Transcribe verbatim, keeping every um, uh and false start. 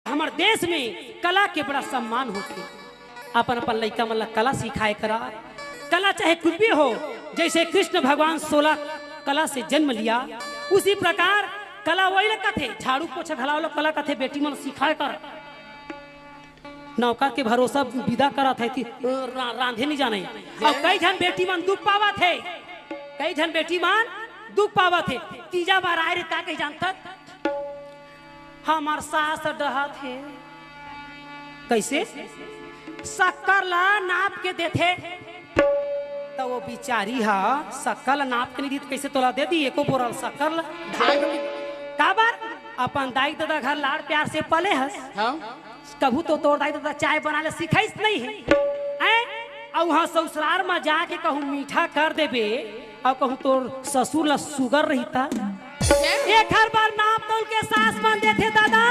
हमर देश में कला के बड़ा सम्मान होथे। अपन अपन लइका मन ला कला सिखाए करा। कला चाहे कुछ भी हो, जैसे कृष्ण भगवान सोलह कला से जन्म लिया, उसी प्रकार कला वही ला कथे, झाड़ू पोछा घलाव ला कला कथे, बेटी मन सिखाए कर। नौकर के भरोसा विदा करत हे कि रा-, रांधे नहीं जाने। अउ कई झन बेटी मन दुख पावत हे, कई झन बेटी मन दुख पावत हे। तीजा बर आए रे, का कही जानथस? हमर सास डहत हे। कइसे? शक्कर ला नाप के देथे, त वो बिचारी ह शक्कर ला नाप के नहीं दी, त कइसे तोला दे दी एको बोरा शक्कर ला? काबर? अपन दाई ददा घर लाड़ प्यार से पले हस। हाँ। कभू तो तोर दाई ददा चाय बनाए ला सिखाइस नहीं हे, हैं? अउ उहाँ ससुरार म जाके कहूँ मीठा कर देबे, अउ कहूँ तोर ससुर ला sugar रहिता। एखर बर नाप तौल के सास मन देथे दादा।